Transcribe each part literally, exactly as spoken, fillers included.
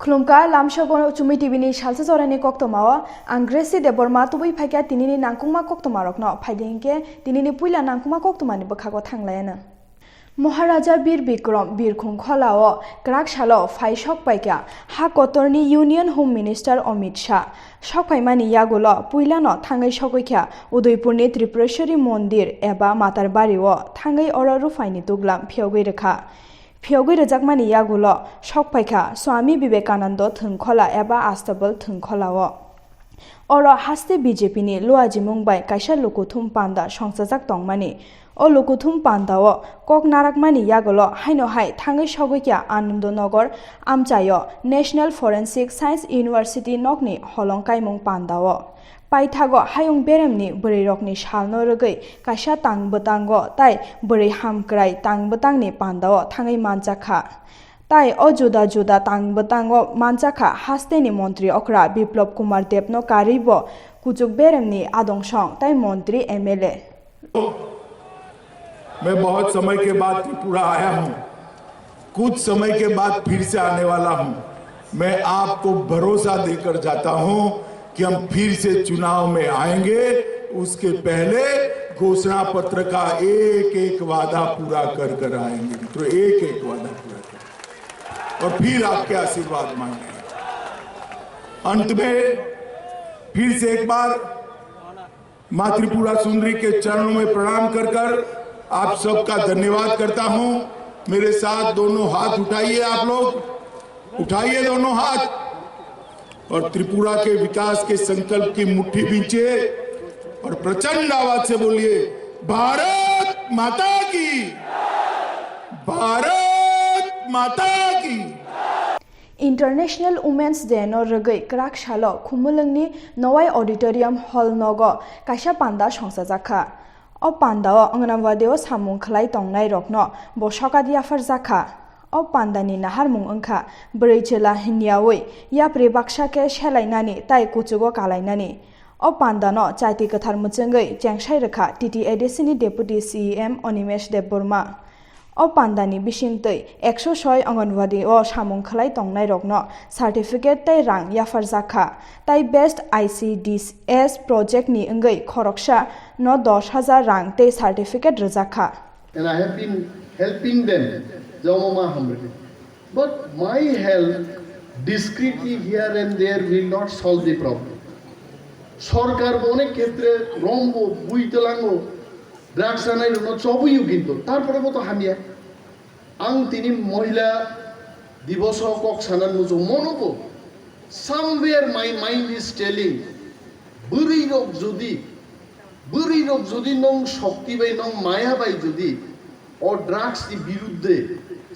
Khulumkha, lamsogo Chumui T V ni salsa jorani koktwmao ang Gracie Debbarma tubui phaikha tinini nangkukma koktwmarokno. Phaidi hinkhe tinini puila nangkukma koktwmani bwkhago thanglaianw. Maharaja Bir Bikram Birkhung Kholao kwrak salo phai sok paikha ha kotorni Union Home Minister Amit Shah. Sok phaimani yagulo puilano thangwi sogwi kha Udaipurni Tripureshwari Mondir eba Matarbario thangwi oro ruphaini duglam phiyogwi rwkha. Phiyogwi rwjakmani yagulo sok phaikha Swami Vivekananda Thwngkhola eba Astabal Thwngkholao. Oro haste B J P ni luajimung bai kaisa lukuthum panda songchajak tongmani. O lukuthum pandao kok narakmani yagulo haino hai thangwi sogwi kha Anandanagar amchaio National Forensic Science University nokni holong kaimung pandao. Paithago hayung beremni bwrwirokni salno rwgwi kaisa tang bwtango tai bwrwi hamkrai tang bwtangni pandao thangwi manjakha. Tai o juda juda tang bwtango manjakha hasteni montri okra Biplab Kumar Debno karwibo kuchuk beremni adongsong tai montri M L A. मैं बहुत समय के बाद त्रिपुरा आया हूं, कुछ समय के बाद फिर से आने वाला हूं। मैं आपको भरोसा देकर जाता हूं कि हम फिर से चुनाव में आएंगे, उसके पहले घोषणा पत्र का एक एक वादा पूरा कर कर आएंगे मित्रों, एक एक वादा पूरा कर, और फिर आपके आशीर्वाद मांगेंगे। अंत में फिर से एक बार माँ त्रिपुरा सुंदरी के चरणों में प्रणाम कर कर आप सबका धन्यवाद करता हूँ। मेरे साथ दोनों हाथ उठाइए आप लोग, उठाइए दोनों हाथ और त्रिपुरा के विकास के संकल्प की मुट्ठी बींचे और प्रचंड आवाज से बोलिए, भारत माता की, भारत माता की। International Women's Day no rwgwi kwrak salo Khumulwngni Nowai Auditorium Hall nogo kaisa panda songchajakha. O pandao Anganwadi o samung khwlai tongnairokno bo sokat yapharjakha. O pandani naharmung wngkha bwrwi chwla hinyawi yapri baksa khe selainani tai kuchugo kalainani. O pandano chaiti kwthar mwchwngwi chengsai rwkha T T A D C ni Deputy C E M Animesh Debbarma. O pandani bisingtwi ekso soi Anganwadi o samung khwlai tongnairokno certificate tei rang yapharjakha, tai Best I C D S project ni wngwi khoroksa no dos hajar rang tei certificate rwjakha. And I have been helping them, Jomoma Hamrete. But my help discreetly here and there will not solve the problem. সরকার অনেক ক্ষেত্রে রমবো, বুইতলাঙ্গো, drugs আনাই রুনো চবইও কিন্তু, তারপরে মতো হামিয়া। Ang tini mohila diboso kok sana nujo monobo. Somewhere my mind is telling, bwrwi rok jodi, bwrwi rok jodi nong shokti bai, nong maya bai jodi o drugs ni biruddhe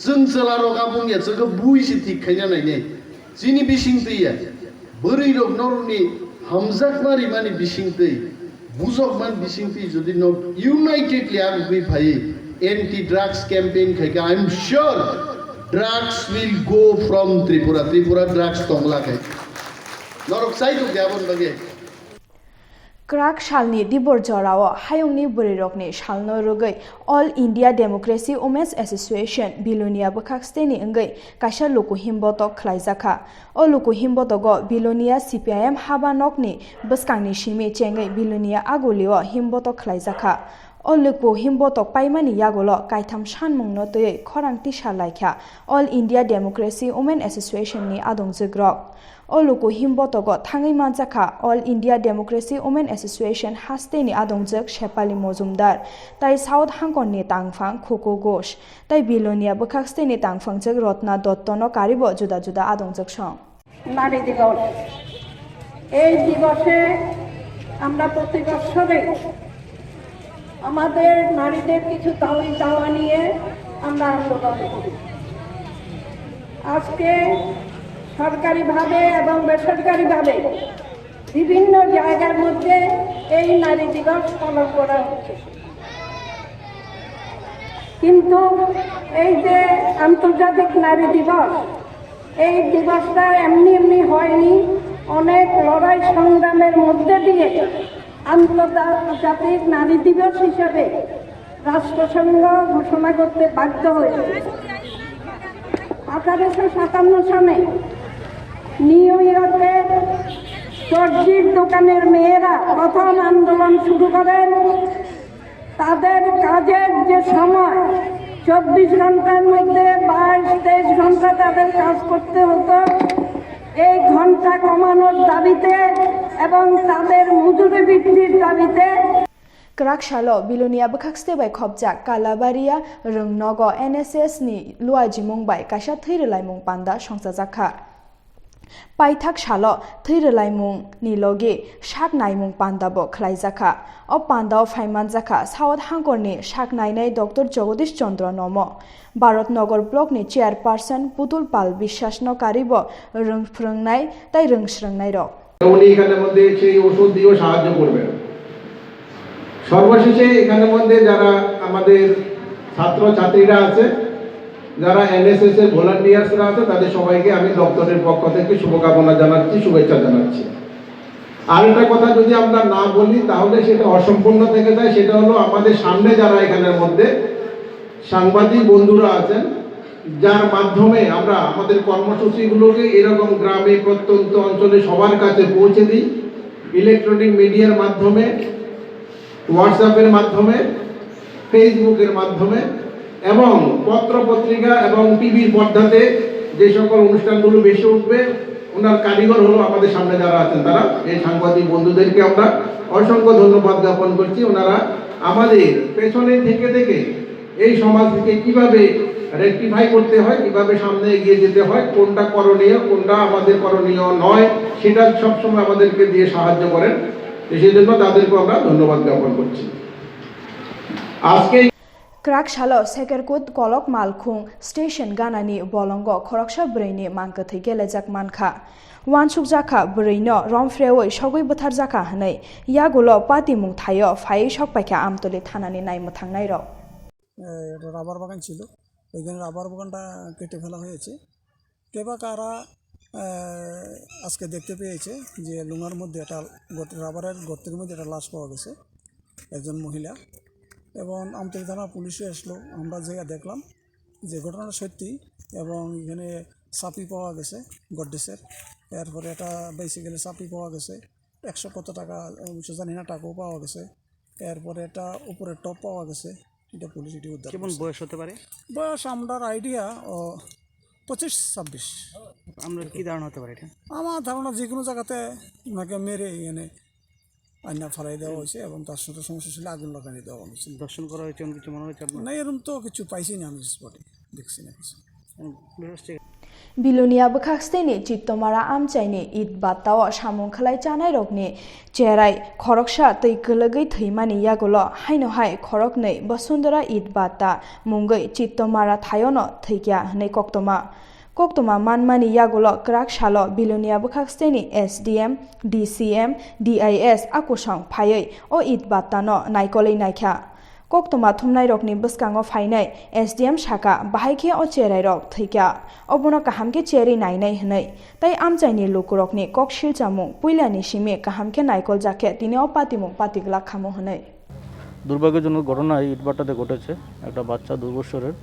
chwng chwla rok abung ya chwng bui se thik khaina nainai. Chini bising twi ya. Bwrwi rok norokni hamjakma rimani bising twi, bujokman bising twi jodi nok unitedly agugwi phai anti drugs campaign khai kha, I am sure drugs will go from Tripura. Tripura drugs tongla khai. Norok chai tuk ya aboni bagwi. Kwrak salni dibor jorao hayungni bwrwirokni salno rwgwi All India Democracy Women's Association Bilonia bwkhak steni wngwi kaisa luku himbotok khlaijakha. O luku himbotogo Bilonia C P I M haba nokni bwskangni simi chengwi Bilonia agulio himbotok khlaijakha. O luku himbotok paimani yagulo kaitham sanmungno twiwi khorang tisa laikha All India Democracy Women Association ni adongjwkrok. O luku himbotogo thangwi manjakha All India Democracy Women Association hasteni adongjwk Shefali Mojumdar tai South Hangkonni tangphang Khuku Ghosh tai Bilonia bwkhak steni tangphangjwk Rotna Dottono karibo juda juda adongjwk song. নারী দিবস। এই দিবসে আমরা প্রতি বছরে আমাদের নারীদের কিছু দাবি দাওয়া নিয়ে আমরা আন্দোলন করি। আজকে সরকারিভাবে এবং বেসরকারিভাবে বিভিন্ন জায়গার মধ্যে এই নারী দিবস পালন করা হচ্ছে। কিন্তু এই যে আন্তর্জাতিক নারী দিবস, এই দিবসটা এমনি এমনি হয়নি, অনেক লড়াই সংগ্রামের মধ্যে দিয়ে আন্তর্জাতিক নারী দিবস হিসেবে রাষ্ট্রসংঘ ঘোষণা করতে বাধ্য হয়েছে। আঠারোশো সাতান্ন সনে নিউ ইয়র্কে দর্জির দোকানের মেয়েরা প্রথম আন্দোলন শুরু করেন। তাদের কাজের যে সময়, চব্বিশ ঘন্টার মধ্যে বাইশ তেইশ ঘন্টা তাদের কাজ করতে হতো, এই ঘন্টা কমানোর দাবিতে এবং তাদের মজুরি বৃদ্ধির দাবিতে। Kwrak salo Bilonia bwkhak site bai khopjak Kalabaria rwngnogo N S S ni luajimung bai kaisa thwi rwlaimung panda songchajakha. Paithak salo thwi rwlaimung ni logi sak naimung panda bo khlaijakha. O panda o phaimanjakha South Hangkor ni sak nainai Doctor Jagadish Chandra Nomo, Bharat Nagar block ni chairperson Putul Pal Biswas no karibo rwng phwrwngnai tei rwng swrwngnai rok. উনি এখানের মধ্যে সেই ওষুধ দিয়েও সাহায্য করবেন। সর্বশেষে এখানের মধ্যে যারা আমাদের ছাত্র ছাত্রীরা আছে, যারা এনএসএস এর ভলান্টিয়ার্সরা আছে, তাদের সবাইকে আমি দপ্তরের পক্ষ থেকে শুভকামনা জানাচ্ছি, শুভেচ্ছা জানাচ্ছি। আর একটা কথা যদি আমরা না বলি, তাহলে সেটা অসম্পূর্ণ থেকে যায়। সেটা হলো, আমাদের সামনে যারা এখানের মধ্যে সাংবাদিক বন্ধুরা আছেন, যার মাধ্যমে আমরা আমাদের কর্মসূচিগুলোকে এরকম গ্রামে, প্রত্যন্ত অঞ্চলে সবার কাছে পৌঁছে দিই, ইলেকট্রনিক মিডিয়ার মাধ্যমে, হোয়াটসঅ্যাপের মাধ্যমে, ফেসবুকের মাধ্যমে এবং পত্র পত্রিকা এবং টিভির পর্দাতে যে সকল অনুষ্ঠানগুলো ভেসে উঠবে, ওনার কারিগর হলো আমাদের সামনে যারা আছেন, তারা। এই সাংবাদিক বন্ধুদেরকে আমরা অসংখ্য ধন্যবাদ জ্ঞাপন করছি। ওনারা আমাদের পেছনে থেকে থেকে এই সমাজকে কিভাবে রেকটিফাই করতে হয়, কিভাবে সামনে এগিয়ে যেতে হয়, কোনটা করণীয়, কোনটা আমাদের করণীয় নয়, সেটা সবসময় আমাদেরকে দিয়ে সাহায্য করেন। তো সেই জন্য তাদেরকে আমরা ধন্যবাদ জ্ঞাপন করছি। আজকে Kwrak salo Sekerkut Kolok Malkhung station ganani bolongo khoroksa bwrwini mangkwthwi gelejak mankha. Wansukjakha bwrwino romphreui sogwi bwtharjakha hwnwi yagulo patimung thaio phaiwi sokpaikha Amtoli thanani naimwthangnairok. এ, এটা রাবার বাগান ছিল, ওইখানে রাবার বাগানটা কেটে ফেলা হয়েছে। কে বা কারা, এ, আজকে দেখতে পেয়েছে যে লুঙার মধ্যে একটা গর্ত, রাবারের গর্তের মধ্যে একটা লাশ পাওয়া গেছে, একজন মহিলা। এবং আমতলী থানা পুলিশও আসলো, আমরা যেয়ে দেখলাম যে ঘটনাটা সত্যি। এবং এখানে চাবি পাওয়া গেছে গডরেজের, এরপরে একটা বেসিক্যালি চাবি পাওয়া গেছে, একশো কত টাকা, উম, জানি না, টাকাও পাওয়া গেছে। এরপরে একটা উপরে টপ পাওয়া গেছে, এটা পুলিশ এটি উদ্ধার কেমন করছে। বয়স হতে পারে? বয়স আমরার আইডিয়া, ও, পঁচিশ ছাব্বিশ। আমরা কি ধারণা হতে পারে এটা? আমার ধারণা যে কোনো জায়গাতে ওনাকে মেরে এনে আয়না ফালাই দেওয়া হয়েছে এবং তার সাথে সমস্যা ছিল, আগুন লাগানি দেওয়া হয়েছে। ধর্ষণ করা হয়েছে এমন কিছু মনে হয়েছে আপনার? না, এরকম তো কিছু পাইছি না আমি স্পটে, দেখছি না কিছু। Bilonia bwkhak siteni Chittomara amchaini it batta o samung khlai chanairokni cherai khoroksa twi kwlwgwi thwimani yagulo haino hai khoroknwi Basundhara it batta mungwi Chittomara thaiono thwikya hwnwi koktwma. Koktwma manmani yagulo kwrak salo Bilonia bwkhak siteni S D M, D C M, D I S a kusong phaiwi o it battano naikolwi naikha. Koktwma thumnairokni bwskango phainai S D M saka, bahai khe o cherairok thwikha, obono kaham khe cherwi nainai hwnwi. Tai amchaini lukurokni kok silchamung puilani simi kaham khe naikoljak khe tini o patimung patiglak khamu hwnwi. দুর্ভাগ্যজনক ঘটনা এই ইটভাটাতে ঘটেছে। একটা বাচ্চা দুই বছরের,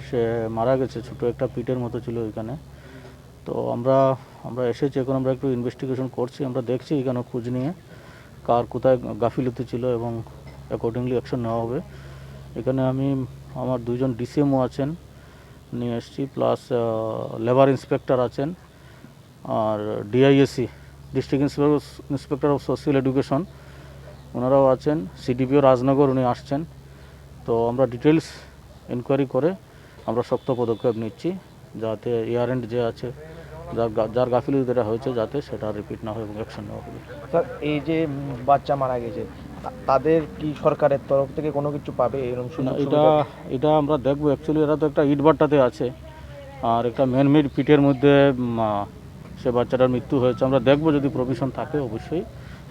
সে মারা গেছে। ছোট একটা পিটের মতো ছিল ওইখানে। তো আমরা, আমরা এসেছি, এখন আমরা একটু ইনভেস্টিগেশন করছি, আমরা দেখছি এখানে খোঁজ নিয়ে কার কোথায় গাফিলতি ছিল এবং অ্যাকর্ডিংলি অ্যাকশন নেওয়া হবে। এখানে আমি, আমার দুইজন ডিসিএমও আছেন, নিয়ে এসেছি, প্লাস, আহ, লেবার ইন্সপেক্টর আছেন, আর ডিআইএসি, district inspector, inspector of social education, ওনারাও আছেন, সিডিপিও রাজনগর উনি আসছেন। তো আমরা ডিটেলস ইনকোয়ারি করে আমরা শক্ত পদক্ষেপ নিচ্ছি, যাতে ইয়ার এন্ড যে আছে, যার গা-, যার গাফিলতি যেটা হয়েছে, যাতে সেটা রিপিট না হয় এবং অ্যাকশন নেওয়া হবে। স্যার, এই যে, উম, বাচ্চা মারা গেছে, তা-, তাদের কি সরকারের তরফ থেকে কোনো কিছু পাবে এরকম না, সুযোগ এটা, সুবিধা? এটা আমরা দেখবো। অ্যাকচুয়ালি এরা তো একটা ইটভাটাতে আছে, আর একটা ম্যানমেড পিটের মধ্যে, উম, আহ, সে বাচ্চাটার মৃত্যু হয়েছে। আমরা দেখবো, যদি প্রভিশন থাকে অবশ্যই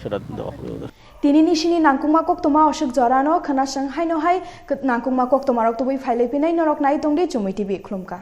সেটা দেওয়া হবে ওদের। Tini nisini nangkukma koktwma oswk jorano khwnaswng haino hai nangkukma koktwmarok tubui phailai phinai norok nai tongdi Chumui T V khulumkha.